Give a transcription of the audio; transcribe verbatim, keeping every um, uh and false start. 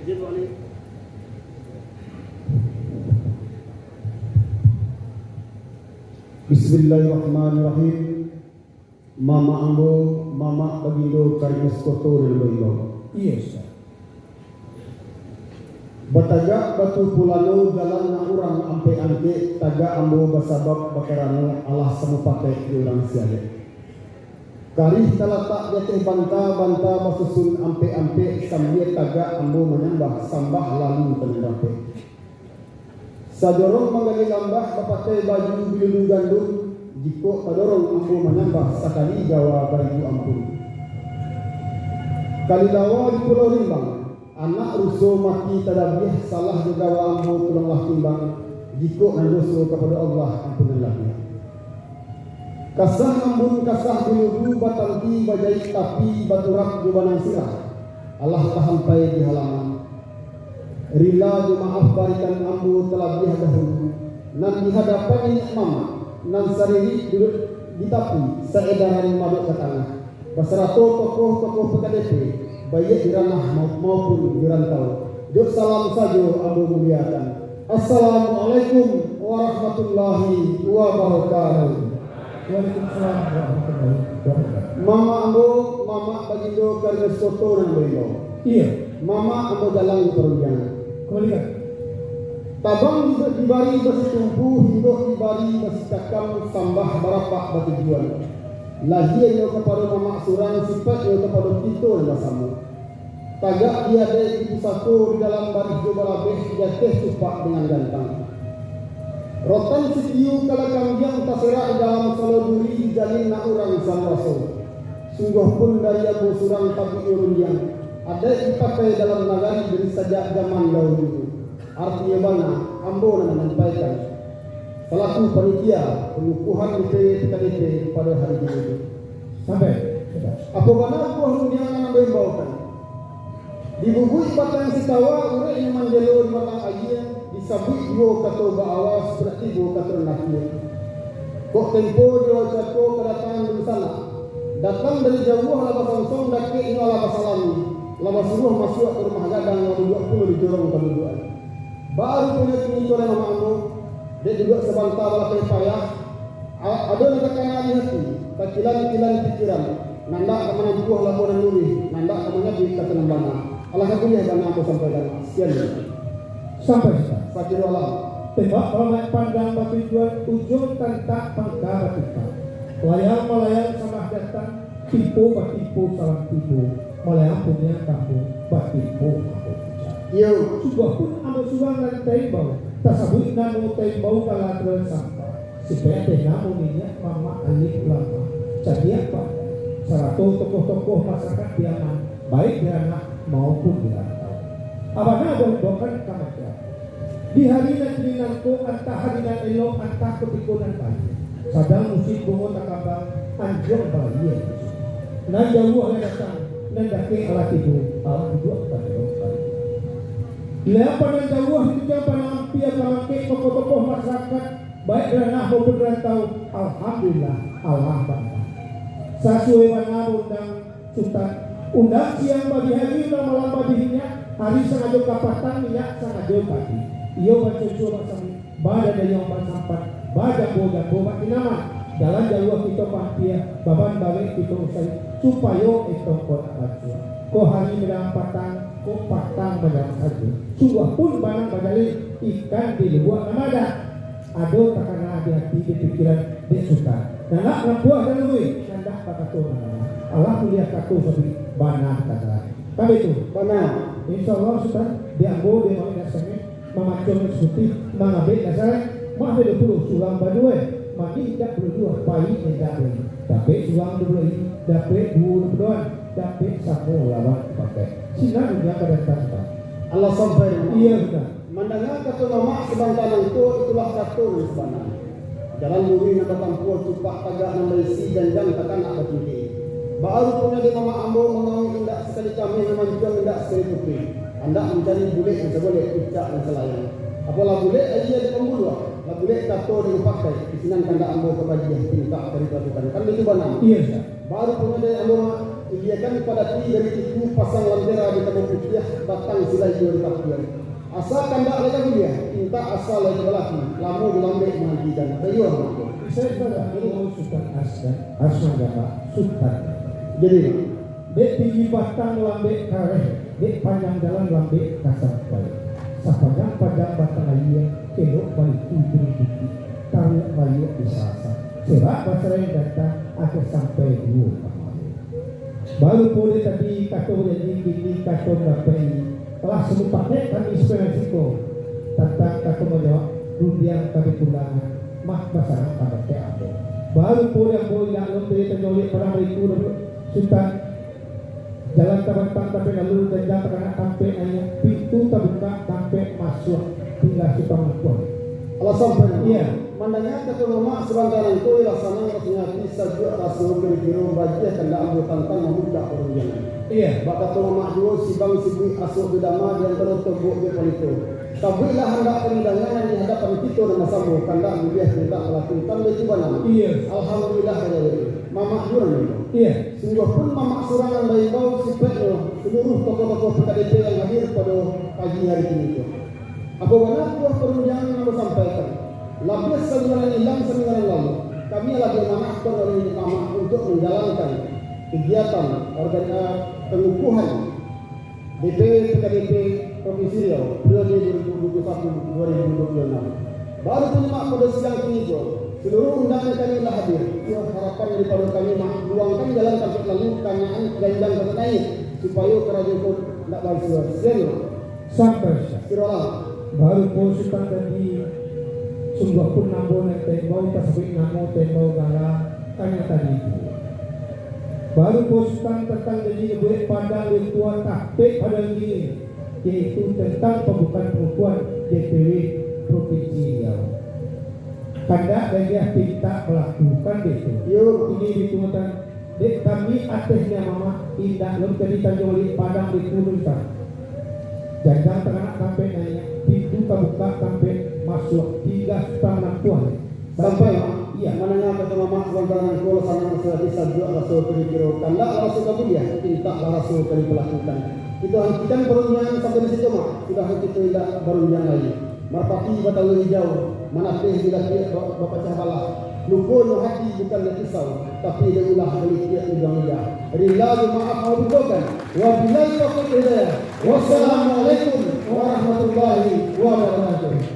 Bismillahirrahmanirrahim. Mamak ambo, mamak bagindo Karimus Koto nan baimbau. Iyo, Ustaz. Batagak batu pulano jalan nan urang ampek angkek, tagak ambo basabab bakarano alah samo patek di urang sialek. Karih talatak di ateh banta, banta basusun ampek-ampek, sambia tagak ambo manyambah, sambah lalu ka nan rapek. Sajorong manggali lambah, bapakai baju bilulu gandun, jikok tadorong ambo manyambah, sakali gawa baribu ampun. Kalilawa di Pulau Rimbang, anak ruso mati tadabiah, salah jo gawa ambo tulanglah timbang, jikok nan doso kapado Allah ampunanlah dia. Kasah ambun kasah biludu, batanti bajaik tapi baturap jo banang sirah, alah tahampai di halaman. Rila jo maaf barikan ambo talabiah dahulu, nan di hadapan niniak mamak, nan saririk duduak di tapi, saedaran madok ka tangah, basarato tokoh-tokoh P K D P, baiak di ranah mau-, maupun di rantau. Dek salam sajo ambo muliakan. Assalamualaikum warahmatullahi wabarakatuh. Waalaikumsalam warahmatullahi wabarakatuh. Mamak ambo, mamak bagindo Karimus Koto nan baimbau. Iyo. Mamak ambo jalang di parundiangan. Kembalikan. Tabang di-, dibari basitumpu, hinggok dibari basicakam, sambah barapak batujuan. Lahianyo kapado mamak surang, sipaiknyo kapado kito nan basamo. Tagak di adaik di pusako, di dalam barih jo balabeh, di ateh cupak dengan gantang. Rotan sitiu kala kambiang taserak di dalam salo duri, dijalin nak urang samo raso. Sungguah pun dari ambo surang tabuik rundiang, adaik dipakai dalam nagari dari sajak jaman dahulu. Artinyo bana, ambo nan manyampaikan, salaku panitia pangukuhan D P W P K D P pado hari kini. Sampai. Apo bana buah rundiang nan ambo imbaukan? Di bubuik batang sitawa, urek nan manjelo di batang aia, disabuik duo kato baawa, sudah tibo kato nan akhia. Kok tempo di waco ko kadatangan dunsanak, datang dari jauah lah basongsong, dakek inyo lah basalami, lah basuruah masuak ka rumah gadang, lah duduak pulo di jorong kadudukan. Baa ruponyo kini ko lai mamak ambo, dek duduak sabanta balapeh payah, a-, ado nan takana di hati, takilan-kilan pikiran, nan ndak ka manampuah lamo nan luruih, nan ndak ka manyabuik kato nan bana. Alah ka buliah bana ambo sampaikan. Sakian. Sampai, Ustaz. Sakiro alam. Tembak palamak pandang batujuan, ujuang tantak pangka batipak. Layang malayang salah datang, timpo batimpo salah tibo, malayang punyo tambo, batimpo ambo puncak. Iyo. Sungguah pun ambo surang nan taimbau, tasabuik namo taimbau kala tarasampah. Sipaik ateh namo niniak mamak alim ulama, cadiak pandai, sarato tokoh-tokoh masarakat Piaman, baik di ranah maupun di rantau. Abana ambo imbaukan ka masyarakat. Di hari nan kini nangko, antah hari nan elok, antah kutiko nan paliang, sadang musim bungo takambang, anjuang balayia. Nan jauah lah datang, nan dakek alah tibo, alah duduak ka dalam kali. Leampa nan jauah di titiang pandang ampia ka mangkek tokoh-tokoh masarakat, baik di ranah maupun di rantau, alhamdulillah, alah bana. Sasuai bana undang Sutan, undang siang bagi hari, undang malam bagi niniak, hari sangajo ka patang, niniak sangajo ka ati. Iyo bacucua basami, badadayuang basampan, bajambo-jambo bakinaman. Dalam jaluah kito paampia, baban barek kito usai, supayo etong ko nak bacuak. Ko hari manjalang patang, ko patang manjalang sajo. Sungguah pun banang bajalin, ikan di lubuak nan madah. Ado takana di ati, di pikiran dek Sutan. Nan nak manampuah jalun, nan nak bakato nan bana. Alah buliah kato sabuik, bana takana. Kan baitu? Bana. Insya Allah, Sutan, di ambo, di ambo nan sangek, mamacuang nan sutih, mangabek nan sarai, maaf ado pulo, surang baduo, manih indak baduo, payik indak baduo. Dapek surang duo, dapek duo, duo, dapek samo lawan pakai. Sinan dunia ka datang, Sutan. Alah sampai. Iyo, Sutan. Mandanga kato mamak sabanta nangko, itulah kato nan sabana. Jalan luruih nan batampuah, cupak tagak nan baisi, janjang takanak batinggi. Baa ruponyo dek mamak ambo, mangauik indak sakali kameh, mamancuang indak sakali putuih. Andak mancari bulek nan sagolek, picak nan salayang. Apolah bulek aia di pambuluah, lah bulek kato di nan pakai, di sinan kandak ambo ka bagiah, pintak ka dilakukan. Kan baitu bana? Iyo, Ustaz. Baa ruponyo dek ambo, Mak? Iliakan padati dari itu, pasang lantera di tampek putiah, batang silai juo di tapian. Asa kandak lai ka buliah, pintak asa lai ka balaki, lamo jo lambek manantikan. Bayuang mangko. Saya ibadah ilmu Sutan Asdan, Asman Gambak, Sutan. Jadi, dek tinggi batang lambek kareh, dek panjang jalan lambek ka sampai. Sapanjang-panjang batang aia, elok baliku turun bukik, taruak rayuak di sasak. Serak basarang datang, akhir sampai duo kamari. Baru pun tadi kato bajanji, kini kato mandapek-i. Lah samupakat kami sapanjang siko, tantang kato manjawab rundiang ka dipulangan, mah basarang ka mandapek ambo. Baru pun ambo indak lom tadi tanyo lek padang bariku, Sutan. Jalan tabantang tampek lalu, janjang takanak tampek naiak, pintu tabukak tampek masuak, tingga Sutan mangkuan. Alah sampai. Iya. Mandanga kato mamak sabanta nangko, lah sanang raso hati, sajuak raso kiro-kiro, bajiah kandak ambo tantang mambuka parundiangan. Iya. Bak kato mamak juo, sibang sibuik asuak jo dama, di antaro tombok jo palito. Sabuiklah handak parundiangan nan di hadapan kito nan basamo, kandak buliah pintak balaku, kan baitu bana. Iya. Alhamdulillah, kajadian mamak juo nan itu. Iya. Sungguah pun mamak surang nan baimbau, sipeknyo saluruah tokoh-tokoh P K D P yang hadir pado pagi hari kini tu. Apo bana buah parundiangan nan ambo sampaikan? Labiah saminggu nan ilang saminggu nan lalu, kami lah diamanahkan oleh Niniak Mamak untuak manjalankan kagiatan organ-, eh, pangukuhan D P P K D P Provinsi Riau, periode dua ribu dua puluh satu dua ribu dua puluh enam. Baru tu nyimak pado siang kini juo, saluruah undangan kami lah hadir. Itulah harapan daripado kami, Mak, luangkan jalan tampek lalu, kanaan janjang tampek naiak, supayo karajo ko indak baisuah. Sian, Mak. Sampai, Syah. Kirolah. Baru ko Sutan tadi, sungguah pun ambo nan taimbau, tasabuik namo, taimbau gala, kanyo tadi tu. Baru ko Sutan tantang janji dibuek padang di Tua Tapek padang kini, yaitu tantang pambukaan pangukuhan D P W Provinsi Riau. Kandak gagah pintak balaku, kan baitu? Yo. Kini ditungotan dek kami ateh Niniak Mamak, indak lom ka ditanyo baliak padang di Kudus, Sutan. Janjang takanak tampek naiak, pintu tabukak tampek masuak, tingga Sutan mangkuan. Sampai, Mak. Iya. Mandanga kato mamak sabanta nangko, lah sanang raso hati, sajuak raso kiro-kiro, kandak lah raso ka buliah, pintak lah raso ka dibalakukan. Kito hantikan parundiangan sampai di situ, Mak. Sudah tu kito indak barundiang lai. Marpati batalo ijau, manateh di lapiak ba-, bapacah balah. Lukonyo hati bukan dek pisau, tapi dek ulah balitiak ujuang lidah. Rila jo maaf ambo butokan. Wabillahi taufiq wal hidayah. Wassalamualaikum warahmatullahi wabarakatuh.